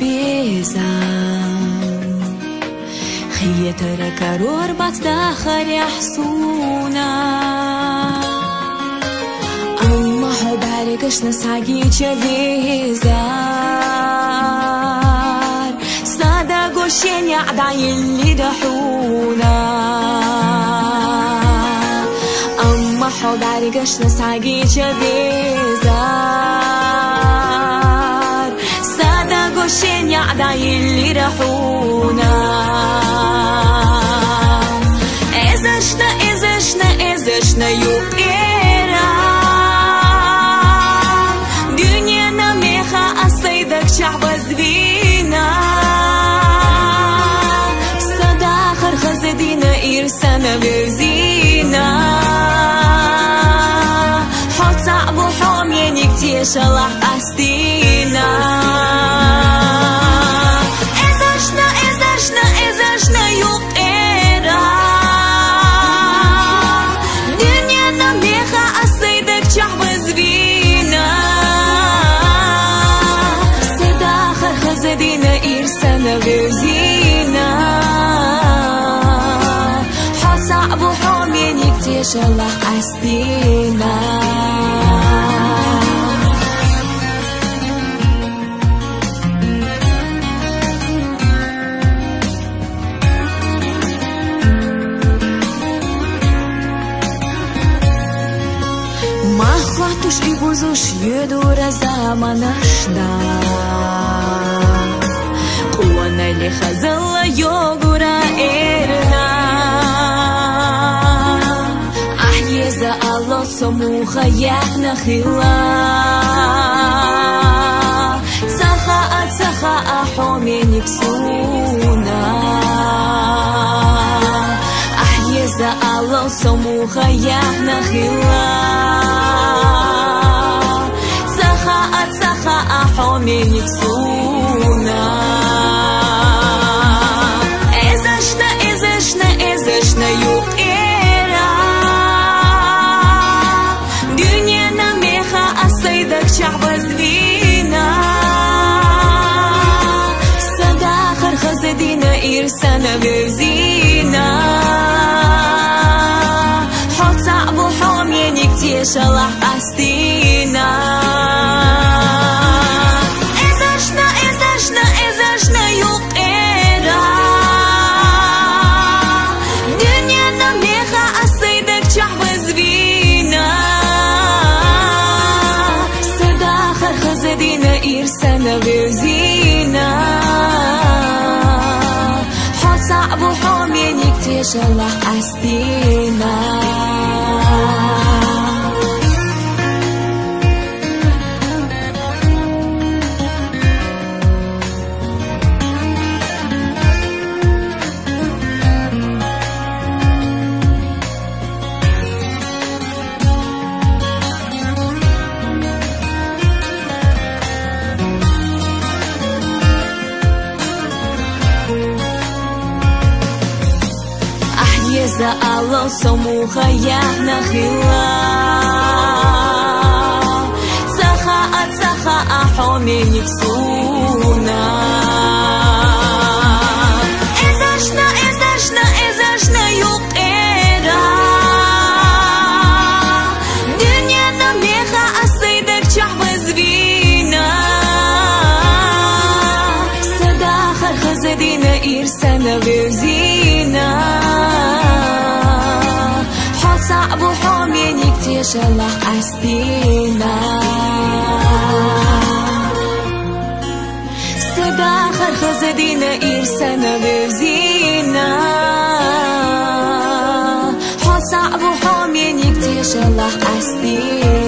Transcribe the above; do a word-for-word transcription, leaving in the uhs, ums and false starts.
Безам, хетаргӀа карор бацӀ дахарехь суна. Амма хьо бӀаргашна схьагича везар, садаго шен яӀ дӀаеллира хьуна. Амма хьо бӀаргашна схьагича везар, садаго шен яӀ дӀаеллира хьуна. Эзаршна, эзаршна, эзаршна юкъера дуьненан мехах ас сай даг чахьбазвина. Са дахар хаза дина, ирсана вевзина. Хьо цхьаъ ву, хьо мениг тешалахь къастийна. Эзаршна, эзаршна, эзаршна юкъера дуьненан мехах ас сай даг чахьбазвина. Са дахар хаза дина, ирсана вевзина. Хьо цхьаъ ву, хьо мениг тешалахь къастийна. Мах хоттуш и бузуш йоьдура заманашна, къоналле хазалла йогура эрна. Ахь еза алал, со муха яхна хилла. Ца хаа, ца хаа хьо мениг суна. Ахь еза алал, со муха яхна хилла. Ца хаа, ца хаа хьо мениг суна. Эзаршна, эзаршна, эзаршна юкъера дуьненан мехах ас сай даг чахьбазвина. Са дахар хаза дина, ирсана вевзина. Хьо цхьаъ ву, хьо мениг тешалахь къастийна. Эзаршна, эзаршна, эзаршна юкъера дуьненан мехах ас сай даг чахьбазвина. Са дахар хаза дина, ирсана вевзина. Хьо цхьаъ ву, хьо мениг тешалахь къастийна. Ахь еза алал, со муха яхна хилла. Ца хаа, ца хаа хьо мениг суна. Эзаршна, эзаршна, эзаршна юкъера дуьненан мехах ас сай даг чахьбазвина. Са дахар хаза дина, ирсана вевзина. Хьо цхьаъ ву, хьо мениг тешалахь къастийна. Са дахар хаза дина, ирсана вевзина. Хьо цхьаъ ву, хьо мениг тешалахь къастийна.